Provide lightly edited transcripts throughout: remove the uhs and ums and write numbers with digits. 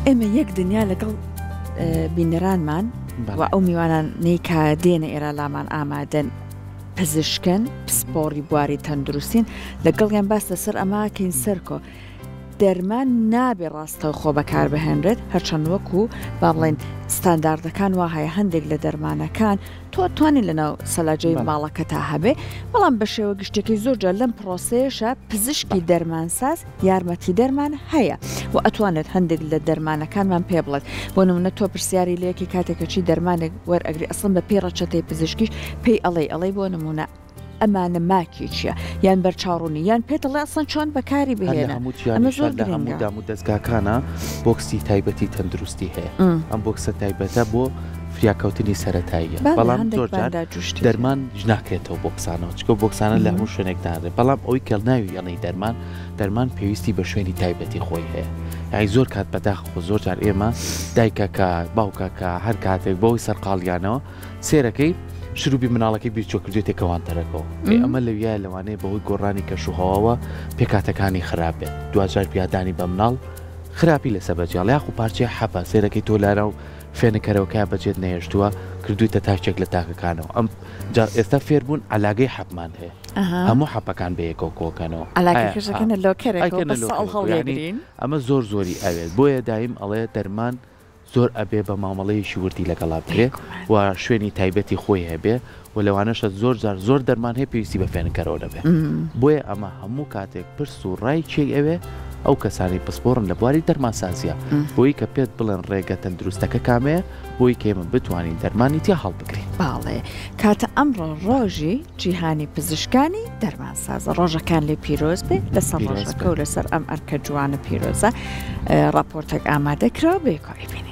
ئێمە یەک دنیا لەگەڵ بینەرانمان و ئەو میوانانەی کە دێنە ئێرە لامان ئامادەن پزیشکن پسپۆڕی بواری تەندروستین لەگەڵیان باس لەسەر ئەماکەین سەرکۆ دەرمان نابێ ڕاستەوخۆ بەکاربهێنرێت هەرچەند وەکو با بڵێن ستانداردەکان وا هەیە هەندێک لە دەرمانەکان تۆ توانین لەناو سەلاجەی ماڵەکەتا هەبێ بەڵام بە شێوە گشتەکەی زۆر جار لەم پرۆسەیەشە پزیشکی دەرمانساز یارمەتی دەرمان هەیە و ئەتوانێت هەندێک لە دەرمانەکانمان پێ بڵێت بۆ نمونە تۆ پرسیاری لەیەکی کاتێکە چی دەرمانێک وەرئەگری ئەسڵەن بە پێی ڕەچەتەی پزیشکیش پێی ئەڵێی ئەڵێی بۆ نمونە ئەمانە ماکی چیە یان بەرچاوڕوونی یان پێت ئەڵێ ئەسڵەن چۆن بەکاری هەر لە بهێنە هەموو ئەمە جیهانیشا زۆر لە هەموو گرنگە. دام و دەزگاکانا بۆکسی تایبەتی تەندروستی هەیە ئەم بۆکسە تایبەتە بۆ فریاکەوتنی سەرەتاییە بەڵێ بەڵام هەندێک زۆر جار بانداج و شتی تر. دەرمان ناکرێتەوە بۆکسانەوە چونکە بۆکسانە لە هەموو شوێنێک دانرێت بەڵام ئەوەی کە ناوی ئەڵێی دەرمان دەرمان پێویستی بە شوێنی تایبەتی خۆی هەیە یانی زۆر کات بەداخەوە زۆر جار ئێمە دایکەکە باوکەکە هەر کاتێک بەوەی سەرقاڵیانەوە سێرەکەی شروبی مناڵەکەی بیرچوە کردوێتێ کەوانتەرەکەوە ئێ ئەمە لەویایە لەوانەیە بەهۆی گۆڕانی کەش و هەواوە پێکهاتەکانی خراپ بێت دواجار پیادانی بە مناڵ خراپی لەسەر بەجێڵ یاخو پارچەی حەپە سێرەکەی تۆ لارا و فێنکەرەوەکە بەجێت نەهێشتووە کردوویتە تاکێک لە تاکەکانەوە ئەم جا ئێستا فێربوون عەلاگەی حەپمان هەیە هەموو حەپەکان بەیەکەوە کۆکەنەوە عەلاگەکەش ئەکەنە لۆکەرێکەوە ئەیکەنە بە ساڵ لۆکەرێکەوە یانی هەڵیەگرین. ئەمە زۆر زۆری ئەوێت بۆیە دایم ئەڵێ دەرمان زۆر ئەبێ بە مامەڵەیەکی وردی لەگەڵا بکرێ و شوێنی تایبەتی خۆی هەبێ و لەوانەشە زۆر جار زۆر دەرمان هەیە پێویستی بە فێنککەرەوە نەبێ بۆیە ئەمە هەموو کاتێک پرس و ڕای کێی ئەوێ ئەو کەسانەی پسپۆڕن لە بواری دەرمانسازیە بۆی کە پێت بڵێن ڕێگە تەندروستەکە کامەیە بۆی کە ئێمە بتوانین دەرمانی تیا هەڵبگرین. بەڵێ کاتە ئەمڕۆ ڕۆژی جیهانی پزیشکانی دەرمانسازە ڕۆژەکان لێ پیرۆز بێ لەسەر ڕۆژەکە و لەسەر ئەم ئەرکە جوانە پیرۆزە ڕاپۆرتێک ئامادە کراوە بەیەکەوە ئەیبینین.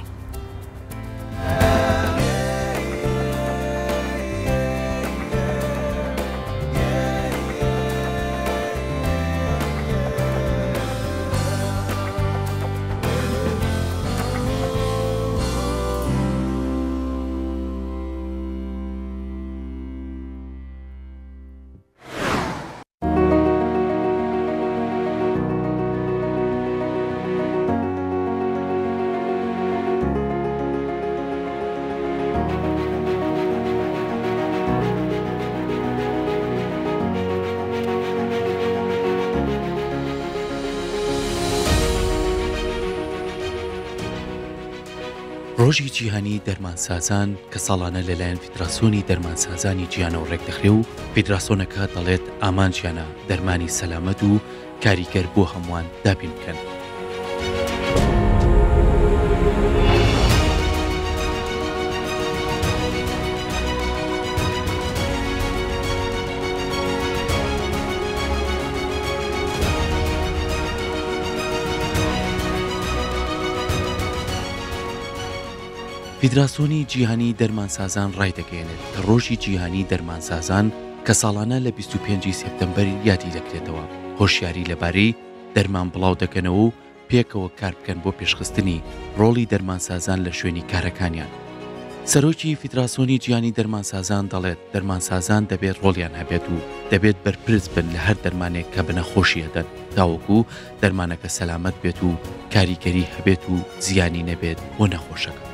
ڕۆژی جیهانی دەرمانسازان کە ساڵانە لەلایەن فیدراسیۆنی دەرمانسازانی جیهانەوە ڕێکدەخرێ و فیدراسۆنەکە دەڵێت ئامانجیانە دەرمانی سەلامەت و کاریگەر بۆ هەمووان دابین بکەن. فیدراسۆنی جیهانی دەرمانسازان ڕایدەگەیەنێت کە ڕۆژی جیهانی دەرمانسازان کە ساڵانە لە 25 ی سێپتەمبەر یادی دەکرێتەوە، هۆشیاری لەبارەی دەرمان بڵاو دەکەنەوە و پێکەوە کاربکەن بۆ پێشخستنی ڕۆڵی دەرمانسازان لە شوێنی کارەکانیان. سەرۆکی فیدراسۆنی جیهانی دەرمانسازان دەڵێت، دەرمانسازان دەبێت ڕۆڵیان هەبێت و دەبێت بەرپرس بن لە هەر دەرمانێک کە بە نەخۆشی ئەدەن تاوەکو دەرمانەکە سەلامەت بێت و کاریگەری هەبێت و زیانی نەبێت بۆ نەخۆشەکە.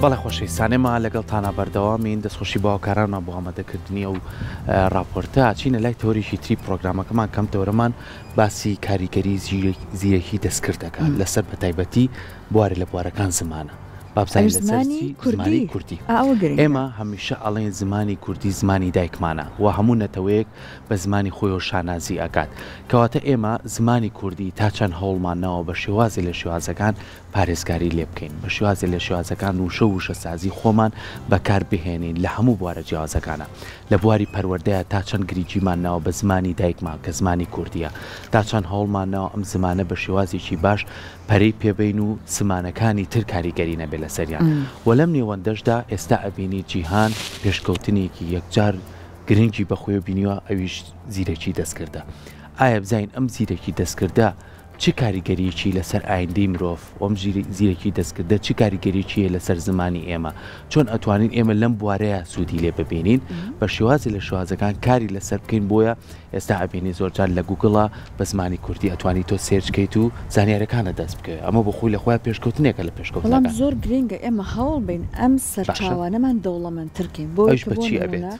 بەڵێ خۆشەویستان ئێمە لەگەڵتانا بەردەوامین دەستخۆشی باوکارانمان بۆ ئامادەکردنی ئەو ڕاپۆرتە چینە لای تەوەرێکی تری پرۆگرامەکەمان کەم تەوەرەمان باسی کاریگەری زیرەکی دەستکرد دەکات لەسەر بەتایبەتی بوارێ لە بوارەکان زمانە. با بزانین لەسەر چی؟ زمانی کوردی. ئێمە هەمیشە ئەڵێین زمانی کوردی زمانی دایکمانە و هەموو نەتەوەیەک بە زمانی خۆیەوە شانازی ئەکات. کەواتە ئێمە زمانی کوردی تا چەند هەوڵمان ناوە بە شێوازێ لە شێوازەکان پارێزگاری لێ بکەین، بە شێوازێ لە شێوازەکان وشە و وشەسازی خۆمان بەکار بهێنین لە هەموو بوارە جیاوازەکانا. لە بواری پەروەردەیا تا چەند گرینگیمان ناوە بە زمانی دایکمان کە زمانی کوردییە، تا چەند هەوڵمان ناوە ئەم زمانە بە شێوازێکی باش پەرەی پێ بەین و زمانەکانی تر کاریگەری نەبێ لەسەریان و لەم نێوەندەشدا ئێستا ئەبینی جیهان پێشکەوتنێکی یەکجار گرنگی بەخۆیەوە بینیوە ئەویش زیرەکی دەستکردە. ئایا بزانین ئەم زیرەکی دەستکردە چ کاریگەریەکی لەسەر ئایندەی مرۆڤ و ئەم زیرەکی دەستکردە چ کاریگەریەکی هەیە لەسەر زمانی ئێمە چۆن ئەتوانین ئێمە لەم بوارەیا سوودی لێ ببینین بە شێوازێ لە شێوازەکان کاری لەسەر بکەین بۆیە ئێستا ئەبینی زۆرجار لە گوگڵا بە زمانی کوردی ئەتوانی تۆ search کەیت و زانیارەکانت دەست بکەوێت ئەمە بۆ خۆی لە خۆیا پێشکەوتنێکە لە بەڵام پێشکەوتنەکان. زۆر گرینگە ئێمە هەوڵ بەین ئەم باشە. سەرچاوانەمان دەوڵەمەندتر کەین بۆ ئەویش کە بە بۆ چی نموونە ئەبێت؟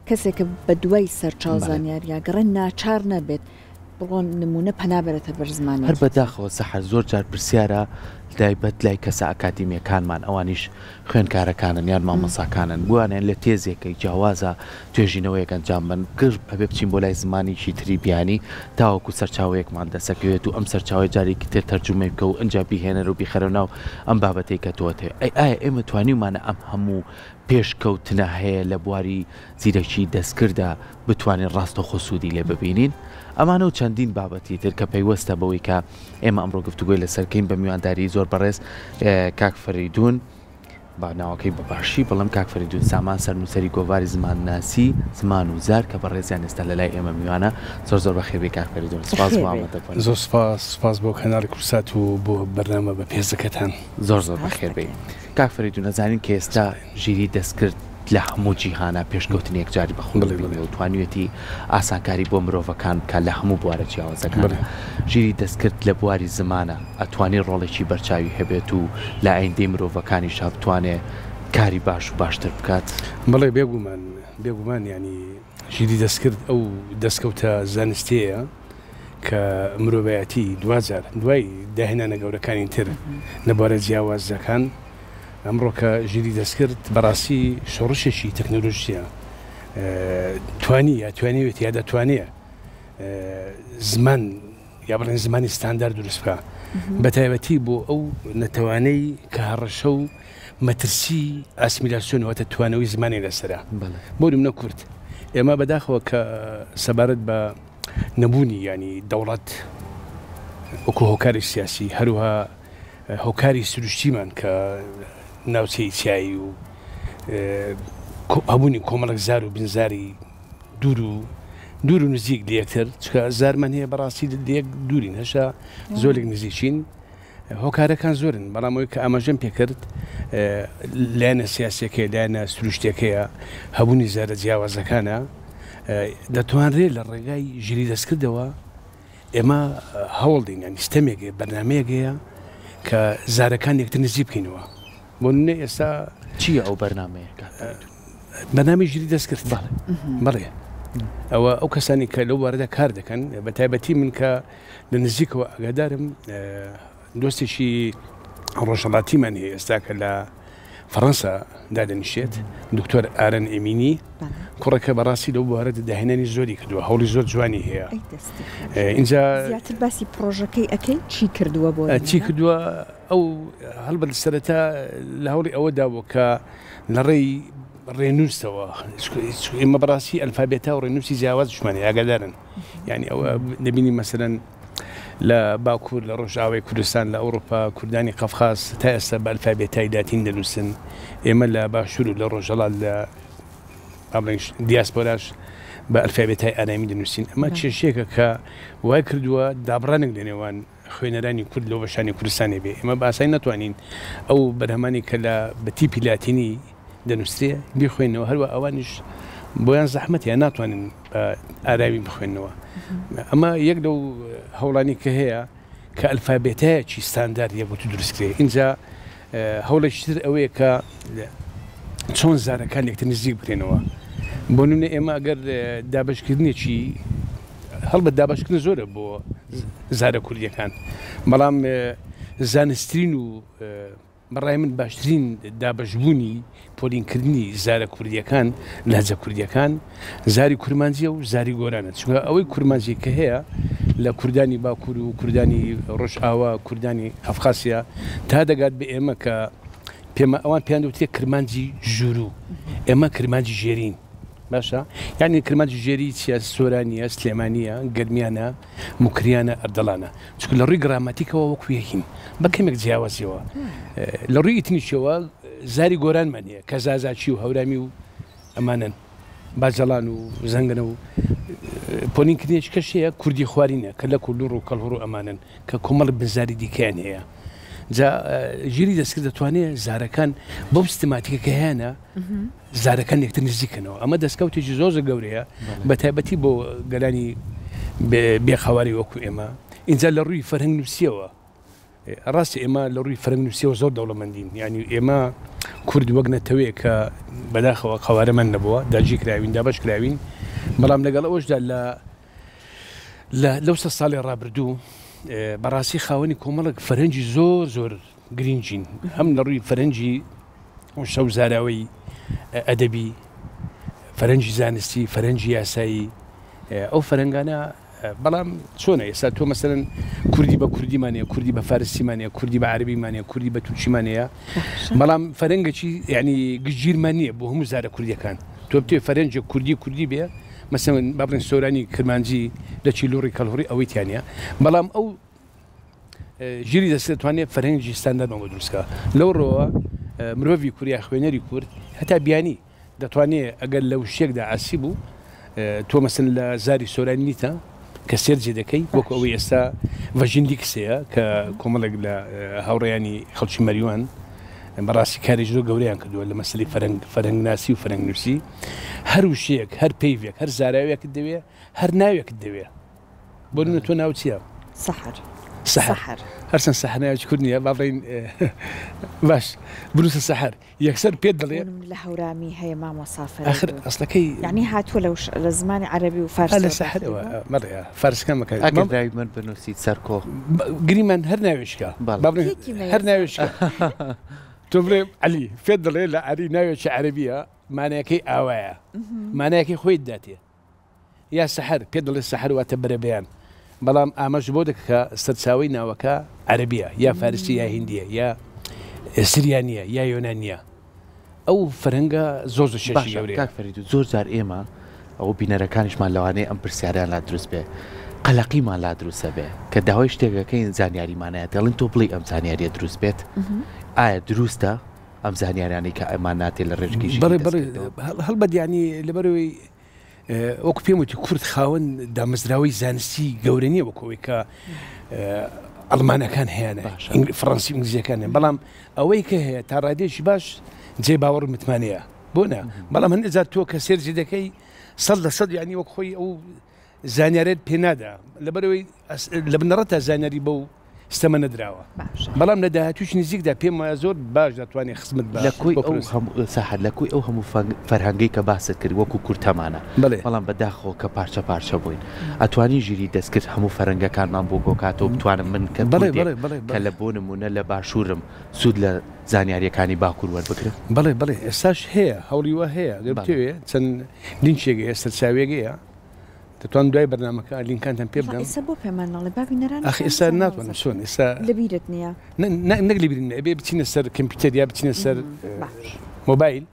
کەسێک کە بە دوای سەرچاو بەڵێ. زانیاریا گەڕێ ناچار نەبێت بڕۆ نموونە پەنا بەرێتە بەر هەر زمانێکی بە تر. داخەوە سەحەر زۆر جار پرسیارە تایبەت لای کەسە ئەکادیمیەکانمان ئەوانیش خوێندکارەکانن یان مامۆساکانن بوانیان لە تێزێکەی جیاوازە توێژینەوەیەک ئەنجام بەن گڕ ئەبێ بچین بۆ لای زمانێکی تری بیانی تاوەکو سەرچاوەیەکمان دەسەکەوێت و ئەم سەرچاوەیە جارێکی تر تەرجومەی بکە و ئنجا بیهێنەرە و بیخەرە ناو ئەم بابەتەی کە تۆ ئەتەوێ ئەی ئایا ئێمە توانیومانە ئەم هەموو پێشکەوتنە هەیە لە بواری زیرەکی دەستکردە بتوانین ڕاستەوخۆ سوودی لێ ببینین؟ ئەمانە و چەندین بابەتی تر کە پەیوەستە بەوەی کە ئێمە ئەمڕۆ گفتوگۆی لەسەر کەین بە میوانداری زۆر بەڕێز کاک فەریدون با ناوەکەی بە باشی بڵێم کاک فەریدون سامان سەرنووسەری گۆڤاری زمانناسی زمان و زار کە بەڕێزیان ئێستا لە لای ئێمە میوانە زۆر زۆر بەخێربێی کاک فەریدون سپاس بۆ بەخێربێی. ئامادەبوون. زۆر سپاس سپاس بۆ کەناڵی کوردسات و بۆ بەرنامە بەپێزەکەتان. زۆر زۆر سپاس بەخێربێی دەکەین. کاک فەریدون ئەزانین کە ئێستا ژیری دەستکرد لە هەموو جیهانا پێشکەوتنی یەکجاری بە خۆی بەڵێ بەڵێ. بینیوە و توانیویەتی ئاسانکاری بۆ مرۆڤەکان بکات لە هەموو بوارە جیاوازەکانا. بەڵێ. ژیری دەستکرد لە بواری زمانا ئەتوانی ڕۆڵێکی بەرچاوی هەبێت و لە ئایندەی مرۆڤەکانیشا بتوانێ کاری باش و باشتر بکات؟ بەڵێ بێگومان بێگومان یانی ژیری دەستکرد ئەو دەستکەوتە زانستیەیە کە مرۆڤایەتی دواجار دوای داهێنانە گەورەکانی تر لە بوارە جیاوازەکان ئەمڕۆکە ژیری دەستکرد بەڕاستی شۆڕشێکی تەکنەلۆژیە توانی یا توانیوێت یا دەتوانێ زمان یا بڵێن زمانی ستاندار دروست بکە بە تایبەتی بۆ ئەو نەتەوانەی کە هەڕەشە و مەترسی ئاسمیلاسیۆن واتە توانەوەی زمانی لەسرە بۆ نمونە کورد ئێمە بەداخەوە کە سەبارەت بە نەبوونی ینی دەوڵەت وەکو هۆکاری سیاسی هەروها هۆکاری سروشتیمان کە ناوچەی چیایی و هەبوونی کۆمەڵک زار و بنزاری دوور و دوور و نزیک لە یەکتر چکە زارمان هەیە بەڕاستی لە یەک دوورین هەشا زۆرێک نزیکین هۆکارەکان زۆرن بەڵام ئەوەی کە ئاماژەم پێکرد لایەنە سیاسەکەی لایەنە سروشتەکەیە هەبوونی زارە جیاوازەکانە دەتوانرێت لە ڕێگای ژیری دەستکردەوە ئێمە هەوڵ دەین یانی ستەمێک هەیە بەرنامەیەک هەیە کە زارەکان یەکتر نزیک بکەینەوە بۆ نمونە ئێستا چییە ئەو بەرنامەیە کاک فەریدون؟ بەرنامەی ژیری دەستکرد بەڵێ بەڵێ ئەوە ئەو کەسانی کە لەو بارەدا کار دەکەن بە تایبەتی من کە لە نزیکەوە ئاگادارم دۆستێکی ڕۆژهەڵاتیمان هەیە ئێستا کە لە فەڕەنسا دادەنیشێت، دکتۆر ئارەن ئەمینی، کوڕەکە بەڕاستی لەو بوارەدا داهێنانی زۆری کردووە، هەوڵی زۆر جوانی هەیە. ئەی دەستی خۆش بێت. ئینجا زیاتر باسی پڕۆژەکەی ئەکەی چی کردووە بۆ چی نموونە؟ کردووە ئەو هەڵبەت سەرەتا لە هەوڵی ئەوەدا بوو کە لە ڕێی ڕێنووسەوە ئێمە بەڕاستی ئەلفابێتا و ڕێنووسی جیاوازیشمان هەیە ئاگادارن یانی ئەوە دەبینی مەسەلەن لە باکوور لە ڕۆژئاوای کوردستان لە ئەوڕوپا کوردانی قەفقاز تا ئێستا بە ئەلفابێتای لاتین دەنووسن ئێمە لە باشوور و لە ڕۆژهەڵات لە با بڵێین دیاسپۆراش بە ئەلفابێتای ئارامی دەنووسین ئەمە کێشەیەکە کە وای کردووە دابڕانێک لە نێوان خوێنەرانی کورد لەو بەشانی کوردستانی بێ ئێمە بە ئاسانی نەتوانین ئەو بەرهەمانی کە لە بە تیپی لاتینی دەنووسرێ بیخوێنەوە هەروە ئەوانیش بۆیان زەحمەتە یان ناتوانن بە ئارامی بخوێنەوە ئەمە یەک لەو هەوڵانی کە هەیە کە ئەلفابێتایەکی ستاندارد یەکگرتوو دروست کرێ ئینجا هەوڵێکی تر ئەوەیە کە چۆن زارەکان یەکتر نزیک بکرێنەوە بۆ نمونە ئێمە ئەگەر دابەشکردنێکی هەڵبەت دابەشکردن زۆرە بۆ زارە کوردیەکان بەڵام زانسترین و. بەڕای من باشترین دابەشبوونی پۆلینکردنی زارە کوردییەکان، لەهجە کوردییەکان، زاری کورمانجییە و زاری گۆرانە. چونکە ئەوەی کورمانجی کە هەیە لە کوردانی باکوور و کوردانی ڕۆژئاوا، کوردانی قەفقاسیا تا دەگات بە ئێمە کە پێمە ئەوان پێیان دەوترێ کرمانجی ژووروو، ئێمە کرمانجی ژێرین. باشە یانی کرمانجی ژێری چییە؟ سۆرانییە، سلێمانییە، گەرمیانە، موکریانە، ئەردەڵانە. چونکە لە ڕووی گراماتیکەوە وەکو یەکین بە کەمێک جیاوازیەوە. لە ڕووی ئیتنیکیەوە زاری گۆرانمان هەیە کە زازاکی و هەورامی و ئەمانەن، باجەڵان و زەنگەنە و پۆلین کردنێکی کەش هەیە کوردی خوارینە کە لەک و لوڕ و کەڵهوڕ و ئەمانەن کە کۆمەڵێک بنزاری دیکەیان هەیە. جا ژیری دەستکرد دەتوانێت زارەکان بەو سیستماتیکە کە هەیانە زارەکان لێکتر نزیک کەنەوە. ئەمە دەستکەوتێکی زۆر زۆر گەورەیە بە تایبەتی بۆ گەلانی بێ قەوارەی وەکو ئێمە. ئینجا لە ڕووی فەرهەنگ نووسیەوە ڕاستە ئێمە لە ڕووی فەرهەنگ نووسیەوە زۆر دەوڵەمەندین. یعنی ئێمە کورد وەک نەتەوەیەک کە بەداخەوە قەوارەمان نەبووە، داگیر کراوین، دابەش کراوین، بەڵام لەگەڵ ئەوەشدا لە لە لەو سەد ساڵی ڕابردوو بەڕاستی خاوەنی کۆمەڵێک فەرهەنگی زۆر زۆر گرینگین هەم لە ڕووی فەرهەنگی وشە و زاراوەی ئەدەبی، فەرهەنگی زانستی، فەرهەنگی یاسایی، ئەو فەرهەنگانە بەڵام چۆنە ئێستا تۆ مەسەلەن کوردی بە کوردیمان هەیە، کوردی بە فارسیمان هەیە، کوردی بە عەرەبیمان هەیە، کوردی بە تورکیمان هەیە، بەڵام فەرهەنگێکی یعنی گشتگیرمان نییە بۆ هەموو زارە کوردیەکان. تۆ بتەوێ فەرهەنگێک کوردی کوردی بێ مەسەلەن با بڵێن سۆرانی، کرمانجی، لەکی، لوڕی، کەڵهوڕی ئەوەی تیا نییە، بەڵام ئەو ژیری دەست دەتوانێت فەرهەنگی ستانداردمان بۆ دروست کا. لەو ڕووەوە مرۆڤی کورد یا خوێنەری کورد هەتا بیانی دەتوانێت ئەگەر لە وشەیەکدا عاسی بوو تۆ مەسەن لە زاری سۆرانی نیتە کە search ی دەکەی وەکو ئەوەی ئێستا ڤەژین لیکس هەیە کە کۆمەڵێک لە هاوڕێیانی خەڵکی مەریوان بەڕاستی کارێکی زۆر گەورەیان کردووە لە مەسەلەی فەرهەنگ فەرهەنگناسی و فەرهەنگنووسی هەر وشەیەک هەر پەیڤێک هەر زاراوێکت دەوێ هەر ناوێکت دەوێ بۆ نمونە تۆ ناوت چییە؟ سەحەر. سەحەر. هەرچەند سەحەر ناوێکی کورد نییە با بڵێین باش بنووسە سەحەر یەکسەر پێت دەڵێ. بۆ نمونە لە هەورامی هەیە مامۆستا فەرەیدون. ئاخر ئەسڵەکەی. یەعنی هاتووە لە لە زمانی عەرەبی و فارسیەوە. لە سەحەرەوە بەڵێ فارسەکان بەکاری. ئەگەر ناوی من بنووسیت سەرکۆ. گریمان هەر ناوێکە با بڵێین هەر ناوێکە. تۆ بڵێ عەلی پێت دەڵێ لە عەلی ناوێکی عەرەبییە مانایەکەی ئاوایە مانایەکەی خۆیت داتێ. یا سەحەر، پێت دەڵێ سەحەر واتە بەرەبەیان، بەڵام ئاماژە بەوە دەکا کە سەرچاوەی ناوەکە عەرەبییە یا فارسی یا هیندییە یا سریانییە یا یۆنانییە. ئەو فەرهەنگە زۆر زۆر شێشی باشە گەورەیە. کاک فەریدون زۆر جار ئێمە ئەو بینەرەکانیشمان لەوانەیە ئەم پرسیارەیان لا دروست بێ قەلەقیمان لا دروست ئەبێ کە داوای شتێک ئەکەین زانیاریمان هەیە دەڵێن تۆ بڵێی ئەم زانیاریە دروست بێت ئایا دروستە ئەم زانیاریانەی کە ئەمان ناتێ لە ڕێژگی ژیری بەڵێ بەڵێ دەستکردەوە؟ هەڵبەت یانی لەبەرئەوەی وەکو پێم وتی کورد خاوەن دامەزراوەی زانستی گەورە نییە وەکو ئەوەی کە ئەڵمانەکان هەیانە فڕەنسی و ئینگلیزیەکان هەیە بەڵام ئەوەی کە هەیە تا ڕادەیەکی باش جێ باوەڕ و متمانەیە بۆ نا بەڵام هەندێک جار تۆ کە search ی دەکەی 100% یعنی وەک خۆی ئەو زانیارێت پێ نادا لەبەرەوەی لە بنەڕەتا زانیاری بەو ستەمە نەدراوە بەڵام لە داهاتووش نزیکدا پێم وایە زۆر باش دەتوانێت خزمەت بە لە کۆی بۆ ئەو پرۆسە. هەموو سەحەر لە کۆی ئەو هەموو فەرهەنگەی کە باست کرد وەکو کورد هەمانە بەڵێ. بەڵام بە داخەوە کە پارچە پارچە بووین ئەتوانی ژیری دەستکرد هەموو فەرەنگەکانمان بۆ کۆکاتەوە بتوانم من کە بەڵێ کوردێک بەڵێ بەڵێ کە بەڵێ. لە بۆ نموونە لە باشوورم سوود لە زانیارییەکانی باکوور وەربگرم؟ بەڵێ بەڵێ ئێستاش هەیە هەوڵی وا هەیە گەر بەڵێ. بتەوێ چەند لینکێک هەیە سەرچاوەیەک هەیە دەتوانم دوای بەرنامەکە لینکانتان پێ بدەم. ئێستا بۆ پێمان ناڵێ با بینەرانیشمان ئاخ ئێستا بزانن ناتوانم وەزع. چۆن ئێستا لەبیرت نییە؟ نەک لەبیرم نییە ئەبێ بچینە سەر کەمپیوتەر یا بچینە سەر باش. مۆبایل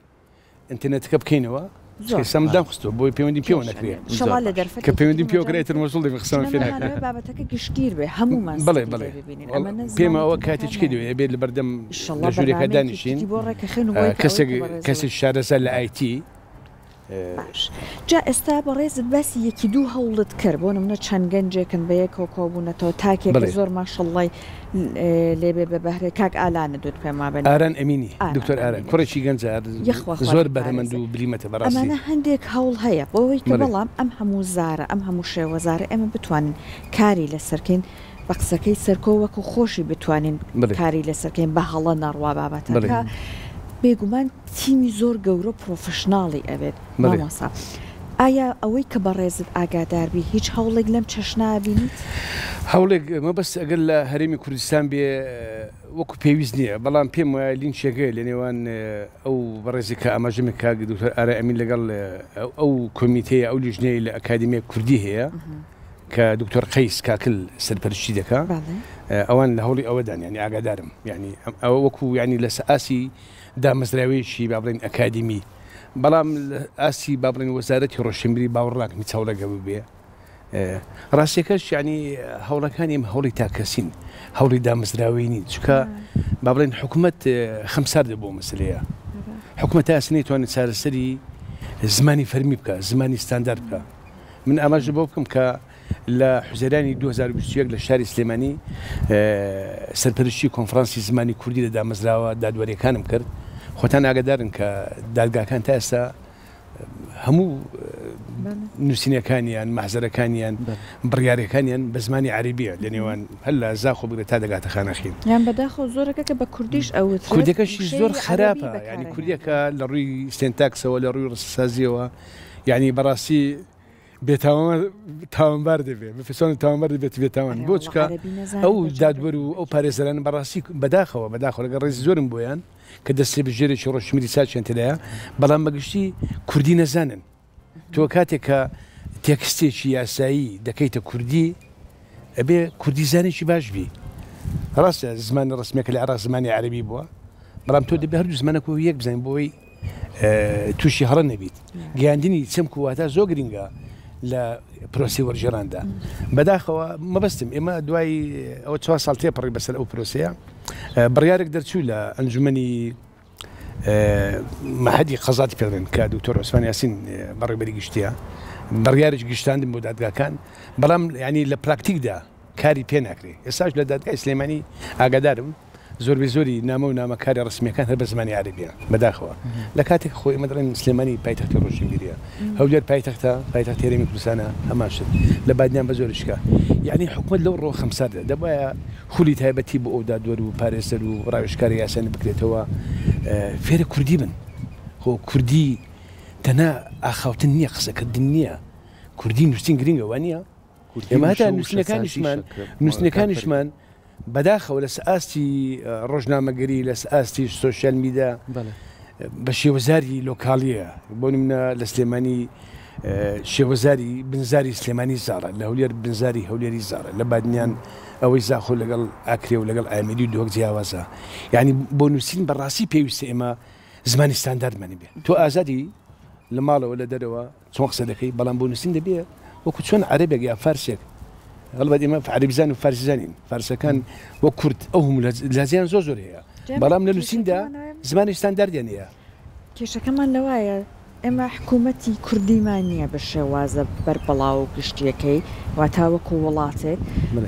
ئینتەرنێتەکە بکەینەوە زۆر ئێستا من دامخستووە بۆی پەیوەندیم پێوە کێشە نەکرێ نییە. ئینشەڵا زۆر لە باش. کە دەرفەتێکی پەیوەندیم تر پێوە کرا مەجال ئیتر مەشغوڵ دەبین قسەمان پێ چونە ناکرێ. مانەوەی بابەتەکە گشتگیر بێ هەموومان بەڵێ سوودی بەڵێ لێ ببینین ئەمە نە پێم زمانی ئەوە تر کاتێکی بەکار کە دەوێ نایەنین. ئەبێ لەبەردەم ئینشەڵا لە ژوورێکا بەرنامەیەکی دانیشین تری بۆ ڕێکەخەین و بۆی کە ئەوەی کەسێک کە بەڕێزەوە کەسێکی شارەزا لە ئایتی باش جا ئێستا بەڕێزت باسی یەکی دوو هەوڵت کرد بۆ نمونە چەند گەنجێکن بە یەکەوە کۆبوونەتەوە تاکێکە بەڵێ. زۆر ماشەڵڵای لێ بێ بە بەهرە کاک ئالانە دوت پێم وابێ ئاران ئەمینی ئاران دکتۆر ئاران ئەمینی کوڕێکی گەنجە یەخوا خوا زۆر بەهرەمەند بیپارێزێ و بلیمەتە بەڕاستی. ئەمانە هەندێک هەوڵ هەیە بۆ ئەوەی کە بەڵێ. بەڵام ئەم هەموو زارە ئەم هەموو شێوەزارە ئێمە بتوانین کاری لەسەر کەین بە قسەکەی سەرکۆ وەکو خۆشی بتوانین بەڵێ. کاری لەسەر کەین بە هەڵە نەڕوا بەڵێ. بابەتەکە بێگومان تیمی زۆر گەورە و پرۆفشناڵی ئەوێت بەڵێ. مامۆستا ئایا ئەوەی کە بەڕێزت ئاگادار بی هیچ هەوڵێک لەم چەشنە ئەبینیت؟ هەوڵێک مەبەست ئەگەر لە هەرێمی کوردستان بێ وەکو پێویست نییە، بەڵام پێم وایە لینکێک هەیە لە نێوان ئەو بەڕێزی کە ئاماژەم کاک دکتۆر ئارای ئەمین لەگەڵ ئەو کۆمیتەیە ئەو لیژنەیە لە ئەکادیمیای کوردی هەیە کە دکتۆر قەیس کاکل سەرپەرشتی دەکا ئەوان لە هەوڵی ئەوەدان یانی ئاگادارم یانی ئەوە وەکو یانی لە ئاستی دامەزراوەیەکی با بڵێین ئەکادیمی بەڵام لە ئاستی با بڵێین وەزارەتی ڕۆشنبیری باوەڕ ناکەم هیچ هەوڵێک هەبووبێ. ڕاستیەکەش یانی هەوڵەکانی ئێمە هەوڵی تاکەسین، هەوڵی دامەزراوەیی نین، چونکە با بڵێین حکومەت خەمساردە بۆ مەسەلەیە. حکومەت تا ئێستا نەیتوانێت چارەسەری زمانی فەرمی بکا، زمانی ستاندارد بکا. من ئاماژە بەوە بکەم کە لە حوزەیرانی 2021 لە شاری سلێمانی سەرپەرشتی کۆنفرانسی زمانی کوردی لە دامەزراوە دادوەریەکانم کرد. خۆتان ئاگادارن کە دادگاکان تا ئێستا هەموو نووسینەکانیان، مەحزەرەکانیان، بڕیارەکانیان بە زمانی عەرەبییە لە نێوان هەر لە زاخۆ بگرە تا دەگاتە خانەقین. یان بەداخەوە زۆرەکە کە بە کوردیش ئەوترێت کوردیەکەشی زۆر خراپە، یانی کوردیەکە لە ڕووی سێنتاکسەوە لە ڕووی ڕستەسازییەوە یانی بەڕاستی بێتاوان تاوانبار دەبێت بفسۆن تاوانبار دەبێت بێتاوان بۆ چکە ئەو دادوەر و ئەو پارێزەران بەڕاستی بەداخەوە بەداخەوە لەگەڵ ڕێزی زۆرم بۆیان کە دەستێبژێرێکی ڕۆشنبیری چاکیان تێدایە، بەڵام بە گشتی کوردی نەزانن. تۆ کاتێک کە تێکستێکی یاسایی دەکەیتە کوردی، ئەبێ کوردیزانێکی باش بی. ڕاستە زمانی ڕەسمییەکە لە عێراق زمانی عەرەبی بووە، بەڵام تۆ دەبێ هەردوو زمانەکە وەک یەک بزانی بۆ ئەوەی تووشی هەڵە نەبیت. گەیاندنی چەمک و واتا زۆر گرینگە لە پرۆسەی وەرگێڕاندا. بەداخەوە مەبەستم ئێمە دوای ئەوە چوار ساڵ تێپەڕی بەسەر ئەو پرۆسەیە، بڕیارێک دەرچوو لە ئەنجومەنی مەهەدی قەزاتی پێڵێن کە دکتۆر عوسمان یاسین بەڕێوبەری گشتیە بڕیارێکی گشتاندن بۆ دادگاکان بەڵام ینی لە پراکتیکدا کاری پێ ناکرێ ئێستاش لە دادگای سلێمانی ئاگادارم زۆربەی زۆری نامە و نامەکاری ڕسمیەکان هەر بە زمانی عەرەبیە بەداخەوە لە کاتێک خۆ ئێمە دەڵێن سلێمانی پایتەختی ڕۆشنبیریە هەولێر پایتەختە پایتەختی هەرێمی کوردستانە هەمان شت لە بادینان بە زۆریشکە یعنی حکومەت لەو ڕۆ خەمساردە دەبایە خولی تایبەتی بۆ ئەو دادوەر و پارێزەر و ڕاوێژکاری یاسانی بکرێتەوە فێرە کوردی بن خۆ کوردی تەنها ئاخاوتن نییە قسەکردن نییە کوردی نووسین گرنگە وانە ئێمە هەتا نووسینەکانیشمان نووسینەکانیشمان بەداخەوە لەسەر ئاستی ڕۆژنامەگەری لەسەر ئاستی سۆشیال میدیا بە شێوەزاری لۆکاڵیە بۆ نمونە لە سلێمانی شێوەزاری بنزاری سلێمانی زاڕە لە هەولێر بنزاری هەولێری زاڕە لە بادنیان ئەوەی زاخۆ لەگەڵ ئاکرێ و لەگەڵ ئامێدی و دهۆک جیاوازە یعنی بۆ نووسین بەڕاستی پێویستە ئێمە زمانی ستانداردمان بێ تۆ ئازادی لە ماڵەوە لە دەرەوە چۆن قسە دەکەی بەڵام بۆ نووسین دەبێ وەکو چۆن عەرەبێک یا فارسێک هەڵبەت ئێمە عەرەبیزان و فارسیزانین فارسەکان وەک کورد ئەو هەموو لەهجەیان زۆر زۆر هەیە بەڵام لە نووسیندا زمانی ستانداردیان هەیە. کێشەکەمان لەوایە ئێمە حکوومەتی کوردیمان نییە بە شێوازە بەربڵاو و گشتییەکەی، واتا وەکوو وڵاتێک.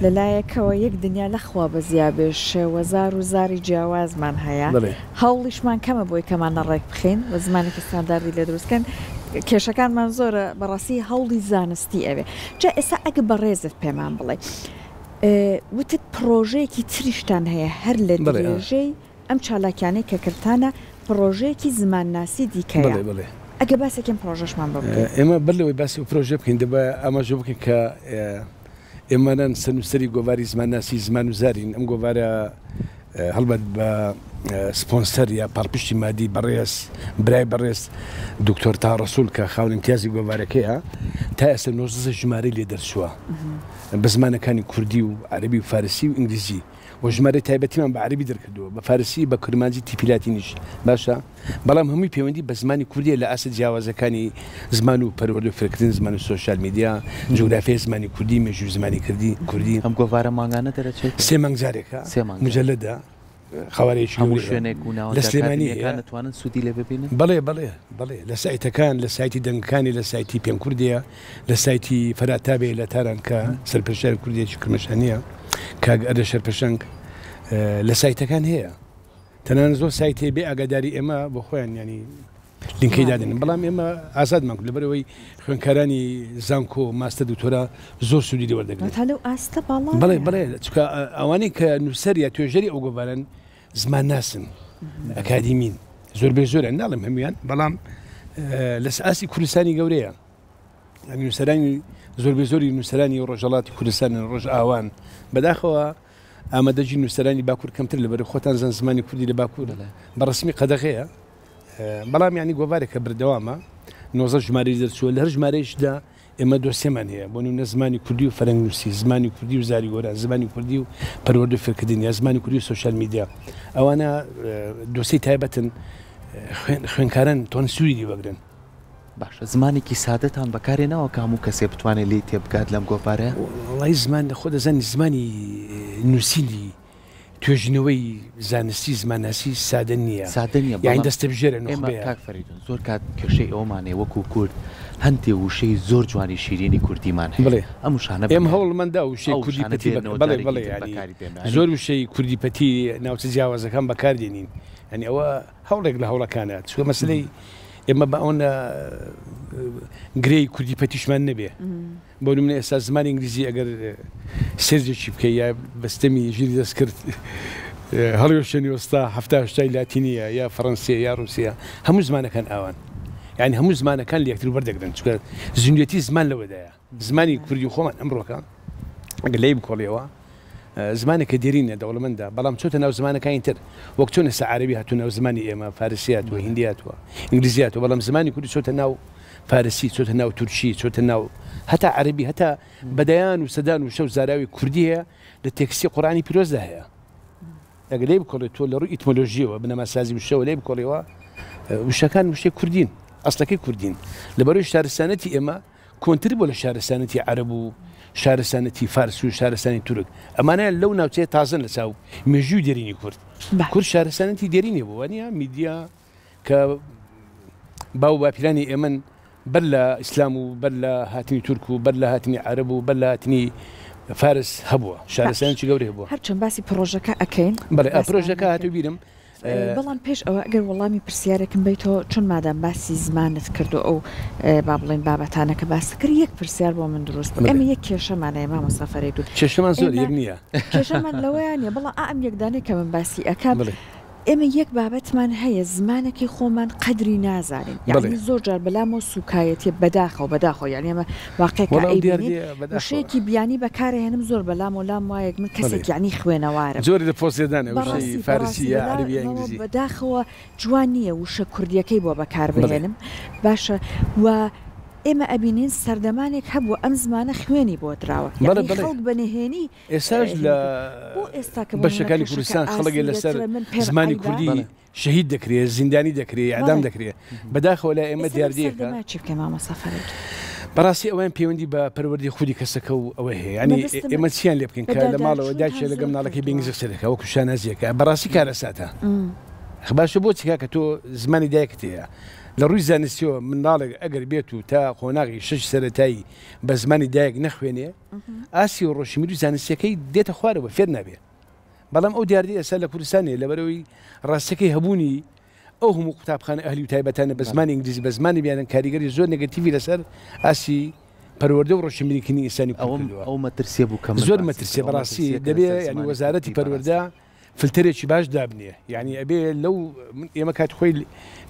لە لایەکەوە یەک دنیا لە خوا بەزیا بێ شێوەزار و زاری جیاوازمان هەیە. هەوڵیشمان کەمە بۆی کەمانە ڕێک بخەین و زمانێکی ستانداردی لێ دروست کەن. کێشەکانمان زۆرە، بەڕاستی هەوڵی زانستی ئەوێ. جا ئێستا ئەگە بەڕێزت پێمان بڵێی وتت پڕۆژەیەکی تریشتان هەیە هەر لە درێژەی ئەم چالاکیانەی کە کردتانە پڕۆژەیەکی زمانناسی دیکەیە. ئەگەر باسێکی ئەم پڕۆژەشمان بۆ بکەیت. ئێمە بەر لەوەی باسی ئەو پرۆژەیە بکەین دەبایە ئاماژە بکەین کە ئێمەنان سەرنووسەری گۆڤاری زمانناسی زمان و زارین، ئەم گۆڤارە هەڵبەت بە سپۆنسەر یا پاڵپشتی مادی بەڕێز برای بەڕێز دکتۆر تا ڕەسوول کە خاوەن ئیمتیازی گۆڤارەکەیە تا ئێستا 19 ژمارەی لێ دەرچووە بە زمانەکانی کوردی و عەرەبی و فارسی و ئینگلیزی و ژمارەی تایبەتیمان بە عەرەبی دەرکردووە، بە فارسی، بە کرمانجی تیپی لاتینیش باشە، بەڵام هەمووی پەیوەندی بە زمانی کوردییە لە ئاستە جیاوازەکانی زمان و پەروەردە و فێرکردنی زمان و سۆشیال میدیا، جوگرافیای زمانی کوردی، مێژووی زمانی کردی کوردی. ئەم گۆڤارە مانگانە دەرەچێت؟ سێ مانگ جارێکە، سێ مانگ جارێک. موجەلەدە، قەوارەیەکی هەموو گەورەیە. شوێنێک و لە ناوەندە سلێمانی هەیە. ئەکادیمییەکان دەتوانن سوودی لێ ببینن؟ بەڵێ، بەڵێ، بەڵێ، لە سایتەکان، لە سایتی دەنگەکانی، لە سایتی پێمکوردییە، لە سایتی فەراتابێ لە تاران کە سەرپەرشتیاری کوردێکی کرماشانییە، کاک ئەردەشێر پەشەنگ، لە سایتەکان هەیە. تەنانەت زۆر سایت هەیە بێ ئاگاداری ئێمە بۆ خۆیان یانی لینکەی دادەنێن، بەڵام ئێمە ئازادمان کرد لەبەرئەوەی خوێندکارانی زانکۆ، ماستەر، دکتۆرا زۆر سوودی لێ وەردەگرن. تا لەو ئاستە باڵایە. بەڵێ، بەڵێ، چونکە ئەوانەی کە نووسەر یا توێژەری ئەو گۆڤارەن زمانناسن، ئەکادیمین، زۆربەی زۆریان، ناڵێم هەموویان، بەڵام لەسەر ئاستی کوردستانی گەورەیە. یانی نووسەرانی زۆربەی زۆری نووسەرانی ڕۆژهەڵاتی کوردستانن، ڕۆژئاوان. بەداخەوە ئامادەگی نووسەرانی باکوور کەمتر لەبەر خۆتان زان زمانی کوردی لە باکوور بە ڕەسمی قەدەغەیە. بەڵام یانی گۆڤارێکە بردەوامە 19 ژمارەی دەرچووە لە هەر ژمارەیشدا ئێمە دۆسیەمان هەیە بۆ نمونە زمانی کوردی و فەرەنگ نووسی زمانی کوردی و زاری گۆران زمانی کوردی و پەروەردە و فێرکردن یا زمانی کوردی و سۆشیال میدیا ئەوانە دۆسیەی تایبەتن خوێنکاران تۆن سوودی لێ وەگرن. باشە زمانێکی سادەتان بەکارهێناوە کە هەموو کەسێ بتوانێت لێی تێبگات لەم گۆڤارەیە؟ وەڵایی زمان خۆ دەزانی زمانی نووسینی توێژینەوەی زانستی زمانناسی سادە نییە. سادە نییە یانی بەڵام دەستەبژێرە ئێمە نوخبەیە. کاک فەریدون زۆر کات کێشەی ئەوەمان هەیە وەکوو کورد هەندێ وشەی زۆر جوانی شیرینی کوردیمان هەیە بەڵێ ئەم وشانە ئێمە بەکاری هەوڵمان دا وشەی ئەو کوردی وشانە پەتی بەک بێنەوە بەڵێ جارێکی بەڵێ تر یانی بەکاری بێنەوە یانی زۆر وشەی کوردی پەتی ناوچە جیاوازەکان بەکار دێنین یانی ئەوە هەوڵێک لە هەوڵەکانە چونکە مەسەلەی ئێمە بە ئەوەنە گرێی کوردی پەتیشمان نەبێ بۆ نمونە ئێستا زمانی ئینگلیزی ئەگەر سێرجێکی بکەی یا بە ستەمی ژیری دەستکرد هەڵیوەشێنی وەستا هەفتا هەشتای لاتینیە یا فەڕەنسیە یا ڕوسیە هەموو زمانەکان ئاوان یعنی هەموو زمانەکان لە یەکتر وەردەگرن چونکە زیندوێتی زمان لەوەدایە زمانی کوردی خۆمان ئەمڕۆکە ئەگەر لێی بکۆڵیەوە زمانێکە دێرینە دەوڵەمەندە بەڵام چۆتە ناو زمانەکانی تر وەک چۆن ئێستا عەرەبی هاتوو ناو زمانی ئێمە فارسی هاتووە هیندی هاتووە ئینگلیزی هاتووە بەڵام زمانی کوردی چۆتە ناو فارسی چۆتە ناو تورکی چۆتە ناو هەتا عەرەبی هەتا بەدەیان و سەدان وشە و زاراوی کوردی هەیە لە تێکستی قورئانی پیرۆزدا هەیە ئەگەر لێی بکۆڵێت تۆ لە ڕووی ئیتمۆلۆژیەوە بنەماسازی وشەوە لێی بکۆڵیەوە وشەکان وشەی کوردین ئەسڵەکەی کوردین لەبەرەوەی شارستانەتی ئێمە کۆنتر بووە لە شارستانەتی عەرەب و شارستانەتی فارس و شارستانی تورک ئەمانە لەو ناوچەیە تازەن لە چاو مێژووی دێرینی کورد کورد شارستانەتی دێرینی بووە نیە میدیا کە باو باپیرانی ئێمەن بەر لە ئیسلام و بەر لە هاتنی تورک و بەر لە هاتنی عەرەب و بەر لە هاتنی فارس هەبووە شارستانێکی گەورەی هەبووە. هەرچەند باسی پڕۆژەکە ئەکەین بەڵێ پرۆژەکە هاتوو بیرم بەڵام پێش ئەوە ئەگەر وەڵامی پرسیارێکم بەیتەوە چون مادام باسی زمانت کرد و ئەو با بڵێین بابەتانە کە باست کرد یەک پرسیار بۆ من دروست بوو ئێمە یەک کێشەمان هەیە مامۆستا فەرەیدوون کێشەمان زۆر یەک نییە کێشەمان لەوەیان نییە بەڵام ئا ئەم یەکدانەی کە من باسی ئەکەم ئێمە یەک بابەتمان هەیە زمانەکەی خۆمان قەدری نازانین یەعنی زۆر جار بەلامەوە سوکایەتیە بەداخەوە بەداخەوە یەعنی ئێمە واقعێکە ئەیبینین وشەیەکی بیانی بەکارئەهێنم زۆر بەلامەوە لام وایە من کەسێک یەعنی خوێنەوارم جۆری لە پۆست لێدانە وشەی بەڕاستی فارسی بەڕاستی یا عەرەبی یا بەلامەوە ئینگلیزی. بەداخەوە جوان نییە وشە کوردیەکەی بۆ بەکار بهێنم باشە و ئێمە ئەبینین سەردەمانێک هەبووە ئەم زمانە خوێنی بۆ دراوە بەڵێ یەعنی بەڵێ. خەڵک بە نهێنی ئێستاش لە بۆ ئێستا کە بۆ نمونە بەشەکانی کێشەکە کوردستان خەڵک لەسەر ئاسنگەترە من پێم زمانی عەیبە. کوردی شەهید دەکرێ، زیندانی دەکرێ، ئیعدام دەکرێ. بەداخەوە لای ئێمە ئێستا لەم دیاردەیەکە. سەردەمە چی بکەین مامۆستا فەرەیدون؟ بەڕاستی ئەوەیان پەیوەندی بە پەروەردەی خودی کەسەکە و ئەوە هەیە. یانی مەبەستم ئێمە چیان لێ بکەین کە لە ماڵەوە بەدواداچوونتان دایکێ لەگەڵ زۆر مناڵەکەی بە کردووە. ئینگلیزی قسە دەکا وەکوو شانازییەکە. بەڕاستی کارەساتە. ئەخ باشە بۆچی کاکە تۆ زمانی دایکت هەیە. لە ڕووی زانستییەوە منداڵێک ئەگەر بێت و تا قۆناغی شەشی سەرەتایی بە زمانی دایک نەخوێنێ، ئاستی ڕۆشنبیری و زانستییەکەی دێتە خوارەوە، فێر نابێ. بەڵام ئەو دیاردەی ئێستا لە کوردستان نیە لەبەرئەوەی ڕاستیەکەی هەبوونی ئەو هەموو قوتابخانە ئەهلی و تایبەتانە بە زمانی ئینگلیزی بە زمانی بیانن کاریگەری زۆر نێگەتیڤی لەسەر ئاستی پەروەردە و ڕۆشنبیریکردنی ئینسانی کورد ئەوەم کردووە. ئەو مەترسیە بوو کە من زۆر باسم مەترسیە کرد، ئەو بەڕاستی مەترسیە کە دەبێ لەسەر یانی زمانی وەزارەتی کوردی بەڕاستی. پەروەردە فلتەرێکی باش دابنێ یانی ئەبێ لەو من ئێمە کاتی خۆی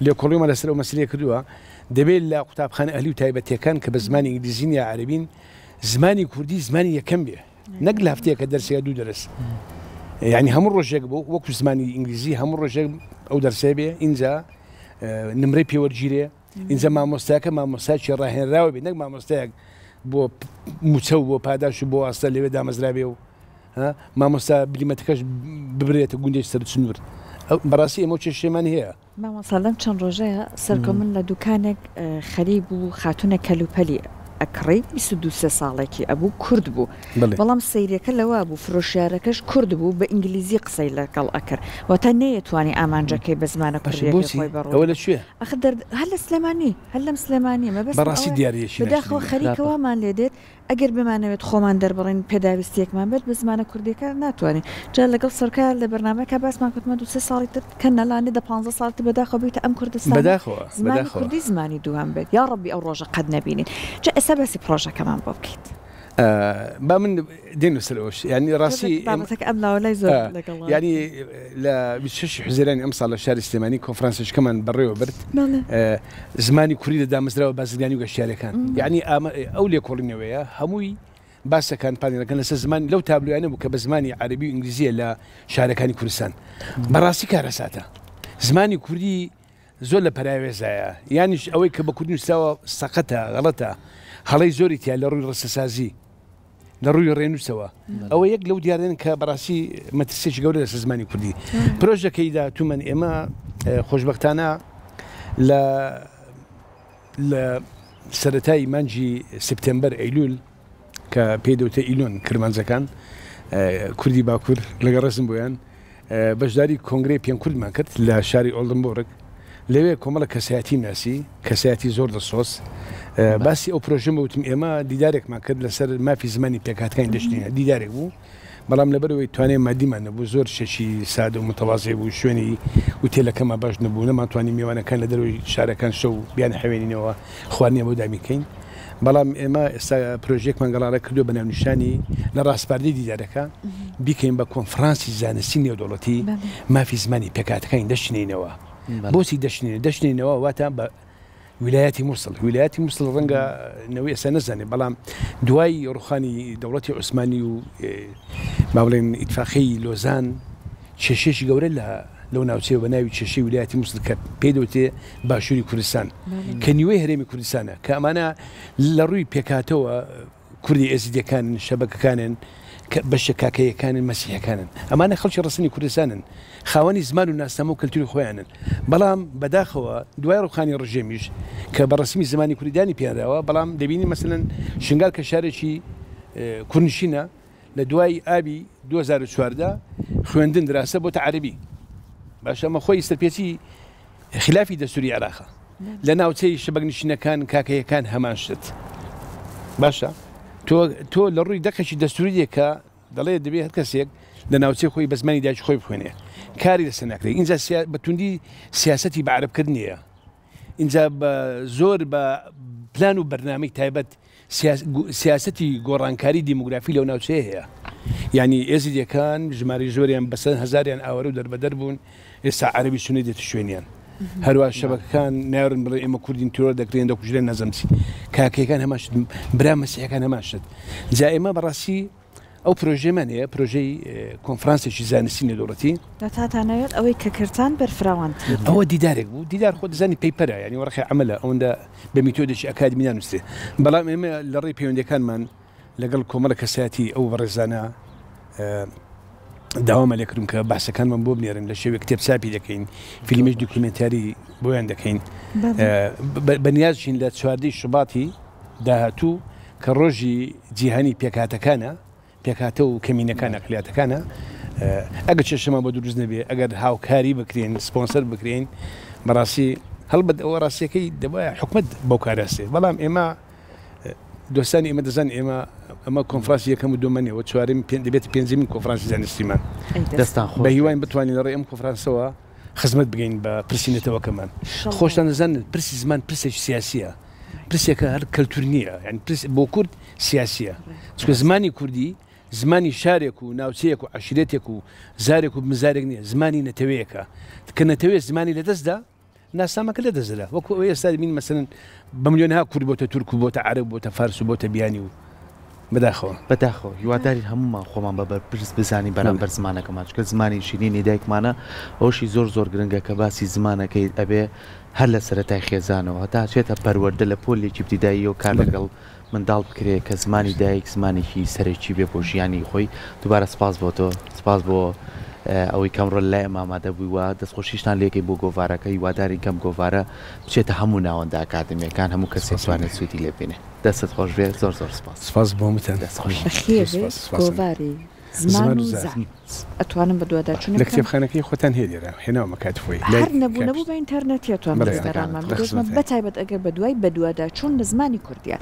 لێکۆڵیمان لەسەر ئەو مەسەلەیە کردووە دەبێ لە قوتابخانە ئەهلی و تایبەتیەکان کە بە زمانی ئینگلیزین یا عەرەبین زمانی کوردی زمانی یەکەم بێ نەک لە هەفتەیەکە دەرسێک یا دوو دەرس یعنی هەموو ڕۆژێک بۆ وەکو زمانی ئینگلیزی هەموو ڕۆژێک ئەو دەرسێ بێ ئینجا نمرەی پێوەرگیرێ ئینجا مامۆستاکە مامۆستاکی ڕاهێنراوە بێ نەک مامۆستایەک بۆ موچە و بۆ پاداش و بۆ ئاستە لەوێ دامەزرابێ و مامۆستا بلیمەتەکەش ببرێتە گوندێکی سەر سنوور بەڕاستی ئێمە کێشەمان هەیە. مامۆستا لەم چەند ڕۆژەیە سەرکۆ من لە دوکانێک خەریک بوو خاتونێک کەلوپەلی ئەکڕی 22 سێ ساڵێکی ئەبوو کورد بوو بەڵام سەیرەکە لەوە بوو فرۆشیارەکەش کورد بوو بە ئینگلیزی قسەی لەگەڵ ئەکرد واتە نەیەتوانی ئامانجەکەی بە زمانە کوردیەکەی خۆی بە ئەوە لە کوێ؟ ئەخر دەرد هەر لە سلێمانی هەر لەم سلێمانیە مەبەستم بەڕاستی ئەوەیە دیاریەکی بەداخەوە ناشرینە. خەریکە خراپە. وامان لێ دێت ئەگەر بمانەوێت خۆمان دەربڕین پێداویستیەکمان بێت بە زمانە کوردیەکە ناتوانین جا لەگەڵ سەرکار لە بەرنامەکە باسمان کردمە دوو سێ ساڵی تر کە نەلانێ دە پانزە ساڵی تر بەداخەوە بیتە ئەم کوردستانە بەداخەوە زمانی بەداخەوە. کوردی زمانی دووهەم بێت یاڕەبی ئەو ڕۆژە قەت نەبینین جا ئێستا باسی پڕۆژەکەمان بۆ بکەیت. با من دێنە سەر ئەوش یعنی ڕاستی بابەتەکە ئەم لاوە لای زۆر لەگەڵ یعنی لە 26 حوزەیرانی ئەمساڵ لە شاری سلێمانی کۆنفرانسێکمان بەڕێوە برد زمانی کوردی لە دامەزراوە بازرگانی و گەشتیارەکان یعنی ئەو لێکۆڵینەوەیە هەمووی باسەکان پانێلەکان لەسەر زمان لەو تابلۆیانە بوو کە بە زمانی عەربی و ئینگلیزیە لە شارەکانی کوردستان بەڕاستی کارەساتە زمانی کوردی زۆر لە پەراوێزایە یانیش ئەوەی کە بە کوردی نووسراوە سەقەتە غەڵەتە هەڵەی زۆری تیا لە ڕووی ڕستەسازی لە ڕووی ڕێنووسەوە ئەوە یەک لەو دیاردەن کە بەڕاستی مەترسیێکی گەورە لەسەر زمانی کوردی پرۆژەکەیدا تومەن ئێمە خۆشببختانە لە لە سەرەتای مانگی سپتێمبەر ئەیلول کە پێی دەوتە ئیلۆن کرمانجەکان کوردی باکوور لەگەڵ ڕێزم بۆیان بەشداری کۆنگرەی پێن کوردمان کرد لە شاری ئۆڵدنبۆرگ لەوێ کۆمەڵە کەسایەتی ناسی کەسایەتی زۆر دڵسۆز باسی ئەو پرۆژەم وتم ئێمە دیدارێکمان کرد لەسەر مافی زمانی پێکهاتەکانی دەشتینە دیدارێک بوو بەڵام لەبەرئەوەی توانای مادیمان نەبوو زۆر شتێکی سادە و متەوازێ بوو شوێنی ئوتێلەکەمان باش نەبوو نەمانتوانی میوانەکان لە دەرەوەی شارەکان شەو بیانحەوێنینەوە خواردنیان بۆ دابین کەین بەڵام ئێمە ئێستا پرۆژەیەکمان گەڵاڵە کردووە بە ناونیشانی لە ڕاسپاردەی دیدارەکە بیکەین بە کۆنفرانسی زانستی نێودەوڵەتی مافی زمانی پێکهاتەکانی دەشتنینەوە بۆچی دەشتنین دەشتنینەوە واتە بە ویلایەتی موسڵ ویلایەتی موسڵ ڕەنگە نەوەی ئێستا نەزانێت بەڵام دوای ڕوخانی دەوڵەتی عوسمانی و با بڵێن ئیتفاقی لۆزان کێشێکی گەورە لە لەو ناوچەیە بە ناوی کێشەی ویلایەتی موسڵ کە پێی دەوترێ باشووری کوردستان کە نیوەی هەرێمی کوردستانە کە ئەمانە لە ڕووی پێکهاتەوە کوردی ئێزیدیەکانن، شەبەکەکانن، بەشە کاکەییەکانن، مەسیحیەکانن. ئەمانە خەڵکی ڕەسەنی کوردستانن، خاوەنی زمان و ناسنامە و کەلتوری خۆیانن. بەڵام بەداخەوە دوای ڕوخانی ڕژێمیش کە بە ڕەسمی زمانی کوردی دانی پێنراوە، بەڵام دەبینین مەسەلەن شنگال کە شارێکی کوردنشینە لە دوای ئابی 2014 خوێندن دراسە بۆتە عەرەبی. باشە ئەمە خۆی سەرپێچی خلافی دەستوری عێراقە لە ناوچەی شەبەک نشینەکان کاکەیەکان هەمان شت باشە تۆ تۆ لە ڕووی دەقێکی دەستوریە کە دەڵێ دەبێ هەر کەسێک لە ناوچەی خۆی بە زمانی دایکی خۆی بخوێنێ کاری لەسەر ناکرێت ئینجا بە توندی سیاسەتی بە عەرەبکردنیە ئینجا بە زۆر بە پلان و بەرنامەی تایبەت سیاسەتی گۆڕانکاری دیموگرافی لەو ناوچەیە هەیە. یانی ئێزیدیەکان ژمارەی زۆریان بە سەد هەزاریان ئاوارە و دەربەدەر بوون، ئێستا عەرەبی سوننی دێتە شوێنیان. هەروا شەبەکەکان نایەرن بڵێن ئێمە کوردین تیرۆر دەکرێن دەکوژرێن نازانم چی. کاکەیەکان هەمان شت، برا مەسیحەکان هەمان شت. جا ئێمە بەڕاستی ئەو پرۆژەیەمان هەیە، پرۆژەی کۆنفرانسێکی زانستی نێودەوڵەتی. داتاتانەوێت ئەوەی کە کردتان بەرفراوانتر بکەن. ئەوە دیدارێک بوو، دیدار خۆ دەزانی paper ە، یانی وەرەقەی عەمەلە، ئەوەندە بە میتۆدێکی ئەکادیمی نانووسرێ، بەڵام ئێمە لە ڕێی پەیوەندییەکانمان لەگەڵ کۆمەڵە کەسایەتی ئەو بەڕێزانە داوامان لێ کردوون کە باسەکانمان بۆ بنێرن، لە شێوەی کتێب چاپی دەکەین، فیلمیش دوکیومێنتاری بۆیان دەکەین. بەنیازشین لە چواردەی شوباتی داهاتوو کە ڕۆژی جیهانی پێکهاتەکانە، پێکهاتە و کەمینەکان، ئەقلیاتەکانە، ئەگەر کێشەمان بۆ دروست نەبێ، ئەگەر هاوکاری بکرێن، سپۆنسەر بکرێین، بەڕاستی هەڵبەت ئەوە ڕاستیەکەی دەبایە حکومەت بەو کارە هەستێ، بەڵام ئێمە دۆستانی ئێمە دەزانن ئێمە ئەمە کۆنفرانسی یەکەم و دووەمە نیە و چوارەم دەبێت پێنجەمین کۆنفرانسی زانستیمان. دەستان خۆش بە هیواین بتوانین لە ڕێی ئەم کۆنفرانسەوە خزمەت بگەین بە پرسی نەتەوەکەمان. خۆشتان دەزانن پرسی زمان پرسێکی سیاسیە. پرسێکە هەر کەلتور نییە یعنی پرس بۆ کورد سیاسیە چونکە زمانی کوردی زمانی شارێک و ناوچەیەک و عەشیرەتێک و زارێک و بنزارێک نییە زمانی نەتەوەیەکە کە نەتەوەیە زمانی لەدەستدا ناسنامەکە لەدەست دەدا وەکو ئەوەی ئێستا دەبینین مەسەلەن بە ملیۆنها کورد بۆتە تورک و بۆتە عەرەب بۆتە فارس و بۆتە بیانی و بەداخەوە. بەداخەوە هیوادارین هەموومان خۆمان بە بەرپرس بزانین بەرامبەر زمانەکەمان چونکە زمانی شیرینی دایکمانە ئەوەشی زۆر زۆر گرنگە کە باسی زمانەکەیت ئەبێ هەر لە سەرەتای خێزانەوە هەتا ئەچێتە پەروەردە لە پۆلێکی ئیبتیداییەوە کار لەگەڵ منداڵ بکرێ کە زمانی دایک زمانێکی سەرەکی بێ بۆ ژیانی خۆی دووبارە سپاس بۆ تۆ سپاس بۆ ئەوەی کەم ڕۆ لای ئەم ئامادە بووی و دەستخۆشیشتان لێکەین بۆ گۆڤارەکە هیوادارین کەم گۆڤارە بچێتە هەموو ناوەندە ئەکادمیەکان هەموو کەسێک توانێت سوودی لێ بینێ دەستت خۆش بێ زۆر زۆر سپاس سپاس بۆ هەمووتان دەست خۆش. بەخێر بێی گۆڤاری زمان و زار ئەتوانم بەدواداچوونێک لە بکەم؟ کتێبخانەکەی خۆتان هەیە لێرە هێناومە کاتی خۆی لای هەر نەبوو کاک نەبوو بە ئینتەرنێتی ئەتوانم بەڵێ دەستبەرانمان لە بدۆزمە خزمەتاین. بەتایبەت ئەگەر بەدوای بەدواداچوون لە زمانی کوردیە.